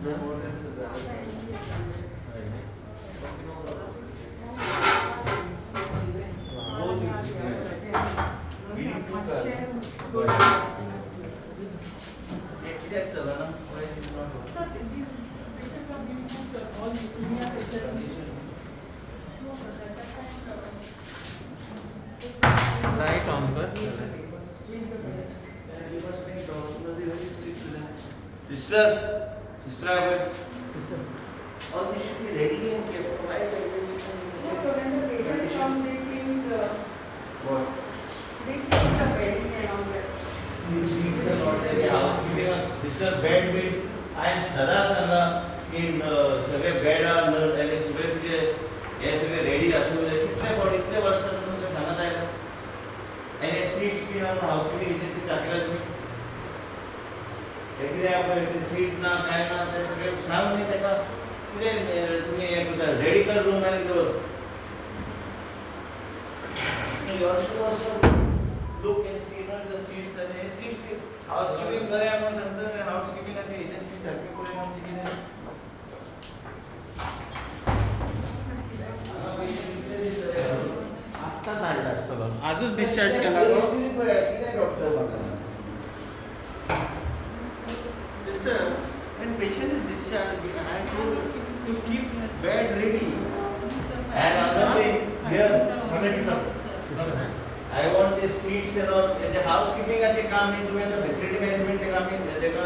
Right on कर. Sister, sister, sister. All this should be ready and kept. Why like this? So when the patient come, they clean the What? They clean the bedding and all that. Sheets are not there. Housekeeping, sister, bed bed. हांवें सदां सांगलां की सगळे बेडां आनी सगळे तुजे हे सगळे रेडी आसूंक जाय. कितले फावट इतले वर्सां तुमकां सांगत आयला. आनी हे सीट्स बीन हावसकिपींग एजन्सी दाखयला तुमी. हे कितें पळय ते सीट ना कांय ना ते सगळें सांग न्ही ताका. कितें तुमी हें करता रेडी कर रूम आनी दवर. You should also look and see not the seats आनी हे सीट्स बी हावसकिपींग बरें म्हणून सांगता. हावसकिपिंगाची एजन्सी सारकी पळय आमची कितें. आत्ताच हाडला आसतलो, आजूच डिस्चार्ज केला. कितें डॉक्टर म्हाका Sister, when patient is discharged, I have to keep bed ready. And another thing, here, I want the seats and all. The housekeeping आचे काम न्ही, तुमी आतां facility management चे काम न्ही, तेका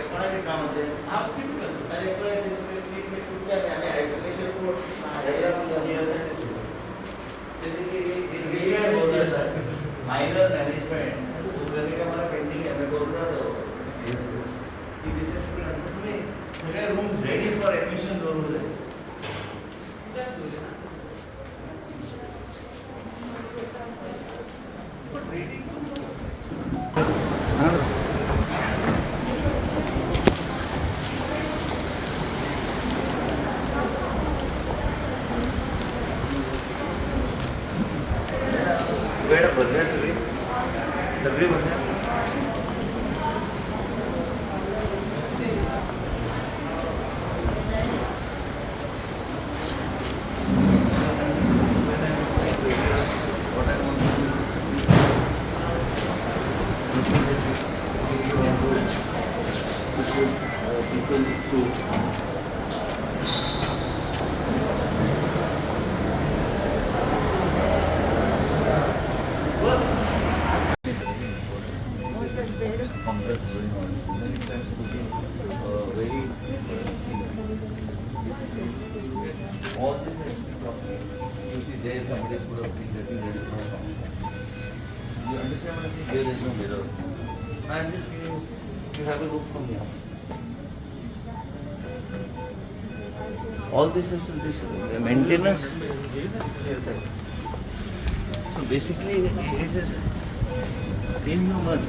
कोणाचें काम तें? Housekeeping. आनी पळय ते सगळे सीट बी तुटल्या न्ही, आनी आयसोलेशन कोड मायनर मॅनेजमेंट उजवेने काय मला पेंटिंग आहे, मी करून राहतो की this is तुम्ही सगळे रूम रेडी फॉर ॲडमिशन दवरूंक जाय. बेड भरल्या सगळी, सगळी भरल्या. People through. Congress going on. Many times looking very all this has been properly. You see there somebody put up things getting ready for a function. You understand what I'm saying? There is no mirror. I'm just giving you have a look from here. All this is to this maintenance. So basically it is inhuman.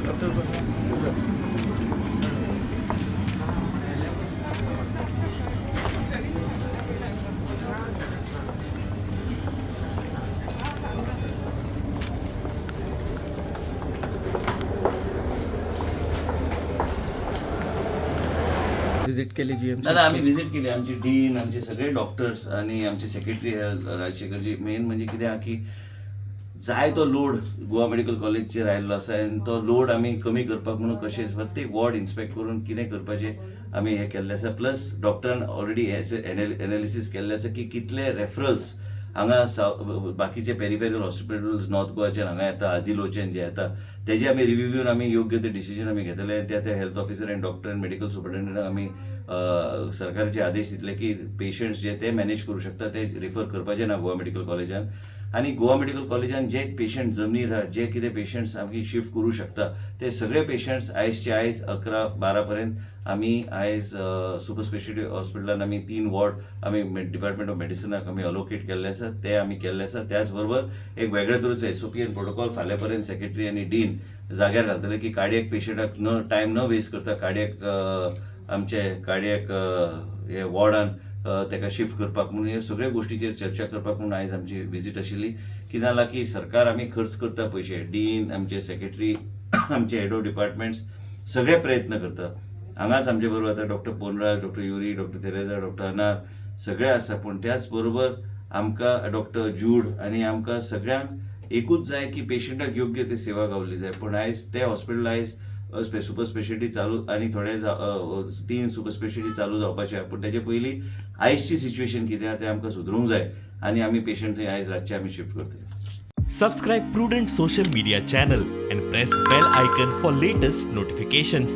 Doctor, visit केली GMC? ना, आम्ही visit केली. आमचे dean, आमचे सगळे doctors आणि आमचे secretary राजशेखरजी. Main म्हणजे कितें आहा की जाय तो लोड गोवा मेडिकल कॉलेजचेर आयिल्लो आसा आनी तो लोड आमी कमी करपाक म्हणून कशें प्रत्येक वॉर्ड इन्स्पेक्ट करून कितें करपाचें आमी हें केल्लें आसा. प्लस डॉक्टरान ऑलरेडी एनालिसीस केल्लें आसा की कितले रेफरल्स हांगा बाकीचे पेरिफेरल हॉस्पिटल्स नॉर्थ गोवाचेर हांगा येता, आजिलोचेन जे येता तेजे आमी रिव्यू घेवन आमी योग्य ते डिसिजन आमी घेतले. त्या त्या हेल्थ ऑफिसर आनी डॉक्टर आनी मेडिकल सुपरिटेंडंटाक आमी सरकाराचे आदेश दितले की पेशंट्स जे ते मॅनेज करूं शकता ते रिफर करपाचे ना गोवा मेडिकल कॉलेजान. आनी गोवा मेडिकल कॉलेजान जे पेशंट जमनीर आहा, जे कितें पेशंट्स आमी शिफ्ट करूं शकता ते सगळे पेशंट्स आयजचे आयज 11-12 पर्यंत आमी आयज सुपर स्पेशलिटी हॉस्पिटलान आमी 3 वॉर्ड आमी डिपार्टमेंट ऑफ मेडिसिनाक आमी अलोकेट केल्ले आसा, ते आमी केल्ले आसा. त्याच बरोबर एक वेगळे तरेचो एसओपी आनी प्रोटोकॉल फाल्यां पर्यंत सेक्रेटरी आनी डीन जाग्यार घालतले की कार्डियक पेशंटाक न टायम न वेस्ट करता कार्डियक आमचे कार्डियक हे वॉर्डान ताका शिफ्ट करपाक म्हणून हे सगळे गोष्टीचेर चर्चा करपाक म्हणून आयज आमची विजीट आशिल्ली. कितें जालां की सरकार आमी खर्च करता पयशे, डीन, आमचे सेक्रेटरी, आमचे हेड ऑफ डिपार्टमेंट्स सगळे प्रयत्न करता. हांगाच आमचे बरोबर आतां doctor Ponraj, doctor Yuri, doctor Teresa, doctor Anar सगळे आसा. पूण त्याच बरोबर आमकां डॉक्टर जूड आनी आमकां सगळ्यांक एकूच जाय की पेशंटाक योग्य ती सेवा गावली जाय. पूण आयज ते हॉस्पिटल आयज सुपर स्पेशलिटी चालू आनी थोडे तीन सुपर स्पेशलिटी चालू जावपाचे आहा. पूण तेजे पयलीं आयजची सिच्युएशन कितें आहा तें आमकां सुदरूंक जाय आनी आमी पेशंट थंय आयज रातचे आमी शिफ्ट करतले. Subscribe Prudent Social Media channel and press bell icon for latest notifications.